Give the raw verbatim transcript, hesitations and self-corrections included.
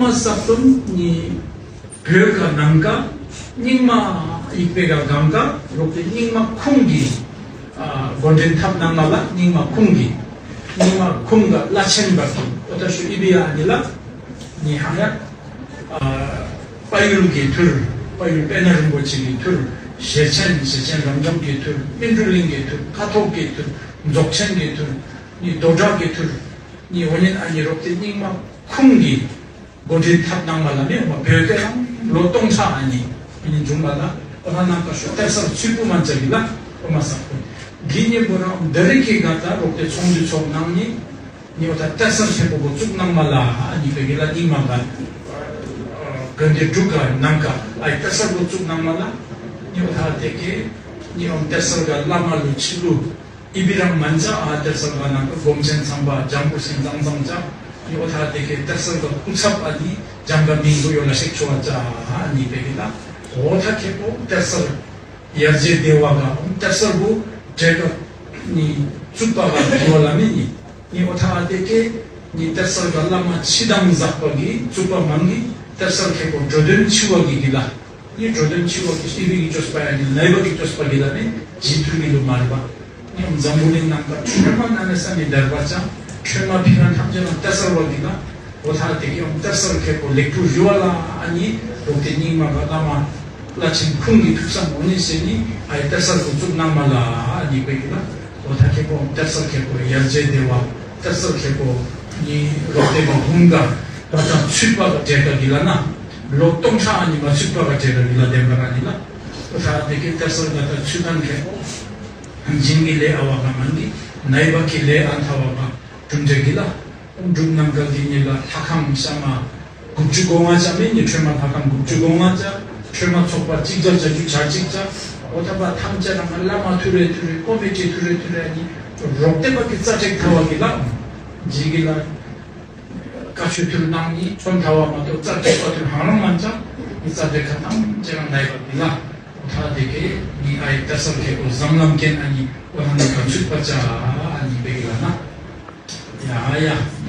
མ་ས་སྟོན་ནི་བོད་ཀ་ནང་ཀ་རྙིང་མ་ཡིག་པའི་ཀ་གང་ཀ་རོགས་ཏེ་རྙིང་མ་ཁུང་གི་ཨ་འགོ་འདྲེན་ཐབས་ནང་མ་ལ་རྙིང་མ་ཁུང་གི་རྙིང་མ་ཁུང་ག་བླ་ཆེན་བར་དུ་ཨོ་ད་ཤུ་ཨི་བི་ཡ་ནི་ལ་ནི་ཧ་ཡ་ཨ་དཔལ་ཡུལ་གྱི་ཐུར་དཔལ་ཡུལ་དཔལ་ནཱ་རིན་པོ་ཆེ་གི་ཐུར་ཞེ་ཆེན་ཞེ་ཆེན་རབ་འབྱམས་ཀྱི་ཐུར་སྨིན་གྲོལ་གླིང་གི་ཐུར་ཁ་ཐོག་གི་ཐུར་རྫོགས་ཆེན་གྱི་ཐུར་ནི་རྡོ་བྲག་གི་ཐུར་ནི་འོ་ཉན་ཨ་ནི་རོགས་ཏེ་རྙིང་མ་ཁུང་གི་འགོ་འདྲེན་ཐབས་ནང་མ་ལ་ནི་འོ་མ་བོད་སྐད་ནང་ལོ་སྟོང་ཕྲག་ཨ་ནི་ཨ་ནི་འབྱུང་བ་ལ་འོ་ན་ནང་ཀ་ཤོ་གཏེར་གསར་ཚུལ་པོ་མ་བྱ་གི་ལ་འོ་མ་ས་ཁོ་འདི་ཉིན་པོ་རང་འདི་རིགས་ཀྱི་ག་ད་རོགས་ཏེ་ཚོགས་འདུ་ཚོགས་ནང་ནི་ནི་འོ་ད་གཏེར་གསར་མཁན་པོ་འགོ་བཙུགས་ནང་མ་ལ་ཨ་ནི་བོད་ཀྱི་ལ་རྙིང་མ་ག་དགོན་སྡེ་དྲུག་ག་ནང་ཀ་ཨ་ཡི་གཏེར་གསར་འགོ་བཙུགས་ནང་མ་ལ་ནི་འོ་ད་དེ་ཀའི་ནི་འོ་གཏེར་གསར་ག་བླ་མ་ལུ་ཕྱི་ལུ་ཨི་བི་རང་མན་ཅ་ཨ་གཏེར་གསར་ག་ནང་ཀ་སྒོམ་ཆེན་ཚང་པ་ལྗང་བུ་སེང་ཙང་ཙང་ཅ་ནི་འོ་ད་དེ་ཀའི་གཏེར་གསར་ག་སྐུ་ཚབ་ཨ་ནི་ལྗང་ག་མིང་པོ་ཡོ་ལ་ཤེག་ཆོ་བ་ཅ་ཨ་ནི་བོད་ཀྱི་ལ་འོ་ད་མཁན་པོ་གཏེར་གསར་ཡར་རྗེ་སྡེ་བ་ག་གཏེར་གསར་བུ་གྲལ་ཀ་ནི་བཙུགས་པ་ག་གི་བ་ལ་མི་ནི་ནི་འོ་ཐ་ཨ་དེ་ཀེ་ནི་གཏེར་གསར་ག་བླ་མ་ཕྱི་དང་ཟག་པ་གི་བཙུགས་པ་མང་གི་གཏེར་གསར་མཁན་པོ་འགྲོ་དོན་ཆུ་བ་གི་གི་ལ་ནི་འགྲོ་དོན་ཆུ་བ་གི་ཨི་བི་གི་ཅོས་པ་ཡ་ནི་ནའི་བ་གི་ཅོས་པ་གི་ལ་ནི་ཇི་ཐུར་གི་ལུ་མ་རེ་བ། ཡང་འཛམ་བུ་གླིང་ནང་ག་ཁྲོས་མ་གནམ་མེད་ས་མེད་འདར་བ་ཅང་ཁྲོས་མ་ཕི་ར་ཐམས་ཅད་ལ་གཏེར་གསར་བ་གི་ན་འོ་ཐ་དེ་གི་ཡང་གཏེར་གསར་མཁན་པོ་ལེགས་པོ་རི་བ་ལ་ཨ་ནི་རོགས་ཏེ་རྙིང་མ་ག་བླ་མ་བླ་ཆེན་ཁུང་གི་ཐུགས་བསམ་འོ་ནི་ཟེར་ནི་ཨ་ཡི་གཏེར་གསར་འགོ་བཙུགས་གནང་མ་ལ་ཨ་ནི་བོད་ཀྱི་ལ་འོ་ཐ་མཁན་པོ་གཏེར་གསར་མཁན་པོ་ཡར་རྗེ་སྡེ་བ་གཏེར་གསར་མཁན་པོ་ནི་རོགས་ཏེ་མ་ཧུང་ག་ད་ད་ཚུད་པ་ག་གྲལ་ག་གི་ལ་ན་ལོ་སྟོང་ཕྲག་ཨ་ནི་མ་ཚུད་པ་ག་གྲལ་ག་གི་ལ་བདེན་པ་ར་ནི་ལ་འོ་ཐ་དེ་གི་གཏེར་གསར་ག་ད་ཚུད་མཁན་མཁན་པོ། སྦྱིན་གྱི་ལས་ཨ་བ་ག་མན་གི་ནའི་བ་གི་ལས་ཨ་ཐ་བ་ག་གྲུབ་འབྲས་གི་ལ། སྒྲུབ་རྣམ་དཀར་གྱི་ཉིན་ལ་ལྷ་ཁང་ཤ་མ་དགུ་བཅུ་གོ་ལྔ་ཅ་མེད་ནི་ཁྲོས་མ་ལྷ་ཁང་དགུ་བཅུ་གོ་ལྔ་ཅ་ཁྲོས་མ་ཚོགས་པ་གཅིག་བརྒྱ་བརྒྱད་ཅུ་གྱ་གཅིག་ཅ་འོ་ཐ་པ་ཐམས་ཅད་རང་བླ་མ་ཐུ་རེ་ཐུ་རེ་ཀོ་མི་ཊི་ཐུ་རེ་ཐུ་རེ་ནི་རོགས་དེ་པ་གི་རྩ་ཁྲེག་ཐ་བ་གི་ལ་ཇི་གི་ལ་བཀའ་ཆོས་ཐུར་ནང་ནི་ཚོན་ཐ་བ་མ་གཏོགས་རྩ་ཁྲེག་པ་ཐུར་ཧང་རང་མ་ཅ་ནི་རྩ་ཁྲེག་ཁ་ཐམས་ཅད་རང་ནའི་བ་གི་ལ་འོ་ཐ་དེ་གེ་ནི་ཨ་ཡི་གཏེར་གསར་མཁན་པོ་ཟམ་ལམ་མཁན་ཨ་ནི་འོ་ཐ་ནི་ག་ཚུད་པ་ཅ་ཨ་ནི་བེ་གི་ལ་ན། ཡ་ཡ།